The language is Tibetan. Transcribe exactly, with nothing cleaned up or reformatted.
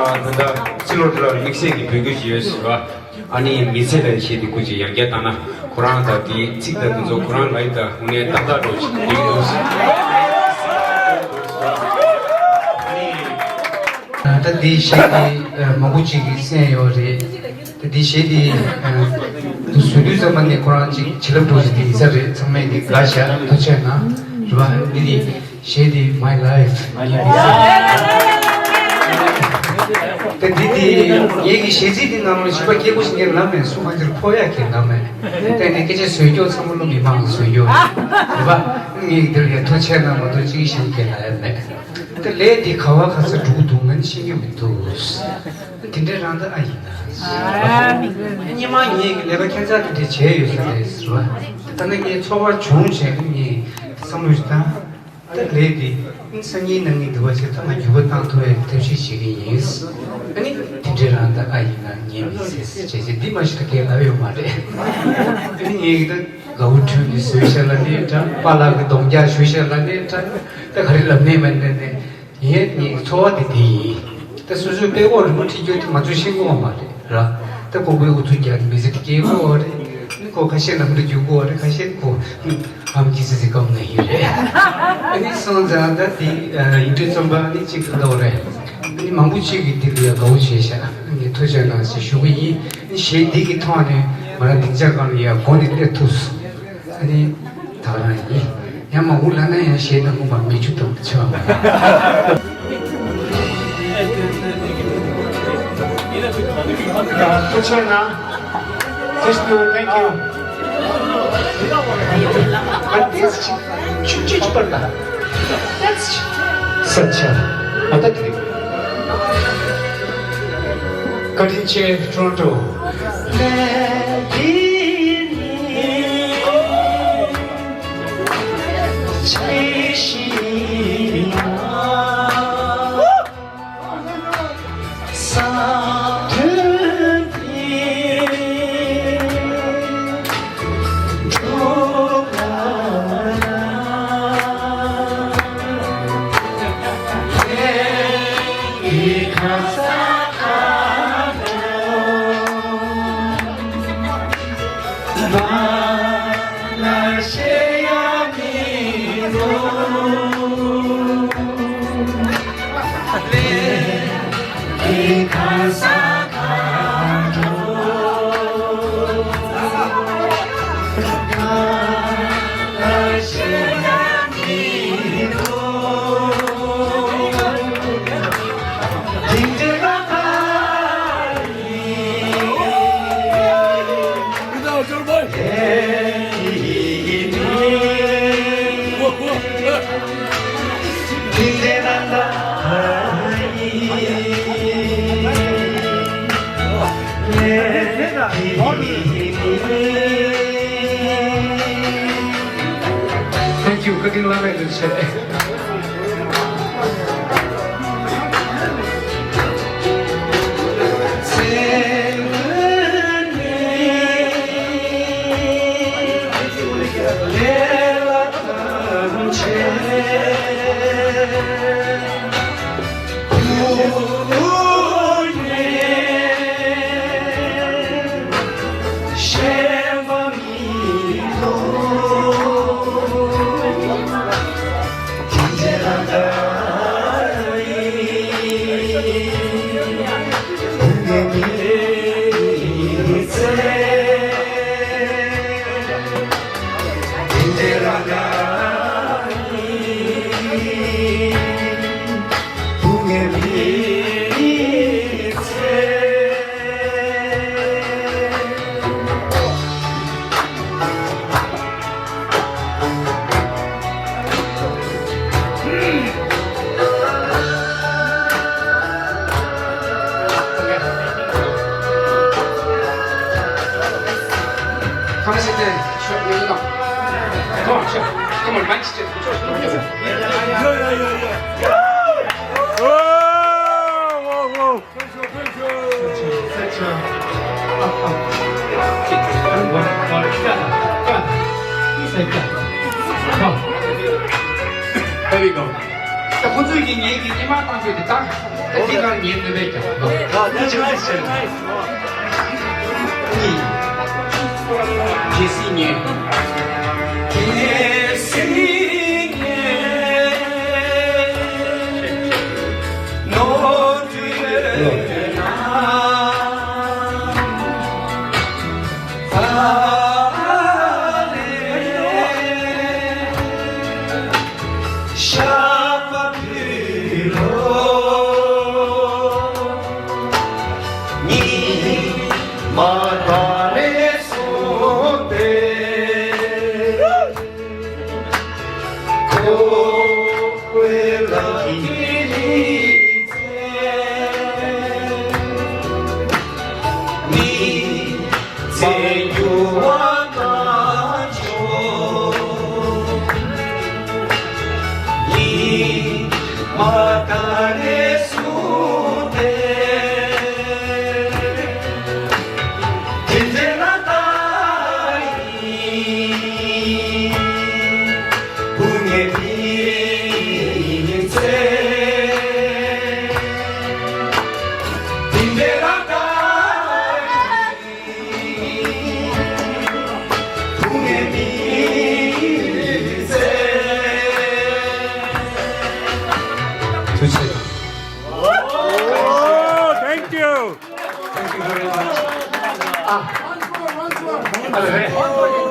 ད་ལྟ་ཕྱི་ལོགས་དེ་ལ་དམིགས་བསལ་གྱི་འབོད་སྐུལ་ཞིག་ཡོད་ཟེར་བ། ཨ་ནི་མི་ཚེ་ལ་གཞས་དེ་སྐུ་མཁྱེན་ཡང་བསྐྱར་བཏང་ན། ཁོ་རང་དང་དེའི་ཚིག་དང་དེ་ཚོ་ཁོ་རང་ལ་ཡིན་ད་དངོས་གནས་ཏག་ཏག་འགྲོ་ཞིག་དེ་འདུག་ད་འདི་གཞས་དེ་མང་པོ་ཅིག་གིས་གསན་ཡོད་རེད། ད་འདི་གཞས་དེ་དུ་བཟོ་དུས་ཙམ་པ་ནས་ཁོ་རང་ཅིག་བྱིན་རླབས་འགྲོ་ཞིག་དེ་ཡིན་ས་རེད། ཚང་མས་དེ་དགའ་ཤག་ཐུགས་རྗེ་གནང་རེད་བ། འདི་དེ། གཞས་དེ་My Life། ད་འདི་དེ་ངེད་ཀྱི་གཞས་ཚིག་དེ་ནང་ལ་ཞིབ་པ་སྐྱེ་སྒོ་ཞིག་ངས་ལབ་མེད། སུ་མ་འདིར་ཕོ་ཡག་གི་ལབ་མེད། ད་ནི་སྐད་ཆ་བཟོས་སྐྱོ་ཚང་མ་ལོ་མི་མང་བཟོས་སྐྱོ་རེད་བ། ངེད་ཀྱི་འདིར་ཡ་ཐོ་ཆད་ན་མ་གཏོགས་གཅིག་གཞན་གྱི་ལབ་ཡ་མེད། ད་ལས་འདི་ག་བ་ག་ས་འགྲོ་གི་འདུག་ང་ནི་ཤེས་ཀྱི་མི་འདུག་དེ་འདྲའི་རང་ད་ཨ་ཡིན་ན། སྙེ་མ་ངེད་ཀྱི་ལས་ཀ་ཁྱད་མཚར་དེ་འདྲ་བྱས་ཡོད་ས་རེད་ཟེར་བ། ད་ནི་ངས་ཚོར་བ་བྱུང་བྱས་ངས་བསམ་བློ་ཞིག་བཏང་། ད་ལས་འདི་སང་ཉིན་གནངས་ཉིན་འདི་བ་ཞིག་ད་ང་འགྱུར་བ་བཏང་ཐུབ་པའི་ཐབས་ཤེས་བྱེད་ཀྱི་ཡིན། ཨ་ནི་དེ་འདྲའི་རང་ད་ཨ་ཡིན་ན་ཉན་མི་སྲིད་ཟེར་བྱས་བྱས་འདི་མ་ཞིག་ད་སྐད་ལབ་ཡོད་མ་རེད། ཨ་ནི་ངས་ད་དགའ་བོ་ཁྲོན་གྱི་བཟོས་ཤག་ལ་ནི་འདྲ། པཱ་ལགས་ཀྱི་གདོང་རྒྱག་ཞུ་ཤག་ལ་ནི་འདྲ། ད་ག་རེ་ལབ་ནས་མ་ནས་ནས། ངའི་ངའི་ཚོར་བ་དེ་དེ་ཡིན། ད་སོ་སོའི་དཔྲལ་ཀོག་རིང་པོ་ཁྲིད་རྒྱུ་དེ་ང་ཚོས་ཤེས་ཀྱི་ཡོད་མ་རེད་ར། ད་ལྐུགས་པའི་ཨུ་ཚུགས་རྒྱག་མི་ཚེ་དེ་སྐྱེལ་གྱི་ཡོད་རེད། ནི་ཁོ་ཁ་ཤས་ལམ་དུ་རྒྱུག་གི་ཡོད་རེད། ཁ་ཤས་ཁོ་ཨམ་ཀི་ཙི་ཙི་སྐམ་ན་ཡིན་རེད། ཨ་ནི་སོང་ཙང་ད་དེ་ཡིན་དུས་ཙམ་པ་ནི་གཅིག་གི་ལོག་རེད། ནི་མང་པོ་ཅིག་གིས་དེ་ལ་ཡ་དགའ་བོ་བྱས་ཤག་ནི་ཐུགས་རྗེ་གནང་ཞེས་ཞུ་གི་ཡིན། ནི་གཞས་འདི་གི་ཐོག་ནས་ང་རང་སྡིངས་ཆ་སྒང་ལ་ཡ་སྒོ་ནས་སླེབས་ཐུབ་སོང་། ཨ་ནི། ད་ག་རང་ཡིན། ཡང་མ་འོངས་ལ་ན་ཡང་གཞས་ན་ཧུམ་པ་མི་ཆུ་དང་ཆ་བ། ཐུགས་རྗེ་གནང་། Thank you, thank you. But this ཆུ་ཆུ་ཆུ་པར་ད། That's such a. ཨ་ད་དེ། བཀའ་དྲིན་ཆེ། Toronto། Thank you. བཀའ་དྲིན་བླ་མེད་རེད་ཆེ། Come on, sit there. Sure, you know. Come on, sure. Come on, man, sit there. Sure, sure, sure. Yeah, yeah, yeah, yeah. Whoa, whoa, whoa. There we go. ཁོ་ཚོས་ཀྱིས་ངེད་ཀྱི་སྙན་མ་བཏང་ཆོག་དེ་ད་ད་འདི་གར་ཉན་ནུས་པས་ཀྱང་། ད་ད་ཅི་ལ་ཟེར་ན། གལ་སྲིད་ཉན། གལ་སྲིད་ཉན། ནོར་འཁྲུལ་ཡོད་ན། ཧ་ལེ། ཤ་པ་ཕུལ་ལོ། ཉི་མ་ད་རེས་སོང་སྟེ། ཁོ་བོའི་ལག་གི་ཚེ། མི་ཚེ་འགྱུར་བ་གང་བྱུང་། ཉི་མ་ད་རེས་སོང་སྟེ། དེ་ཚེ་ན་ད་ཡིན། བུ་ངའི་མི་ཚེ། དེ་འདྲའི་རབ་དཀར་བུ་ངའི་མི་ཚེ། ཐུགས་རྗེ་ཆེ། Oh, thank you. Thank you very much. ཨ། ཨ་རེ།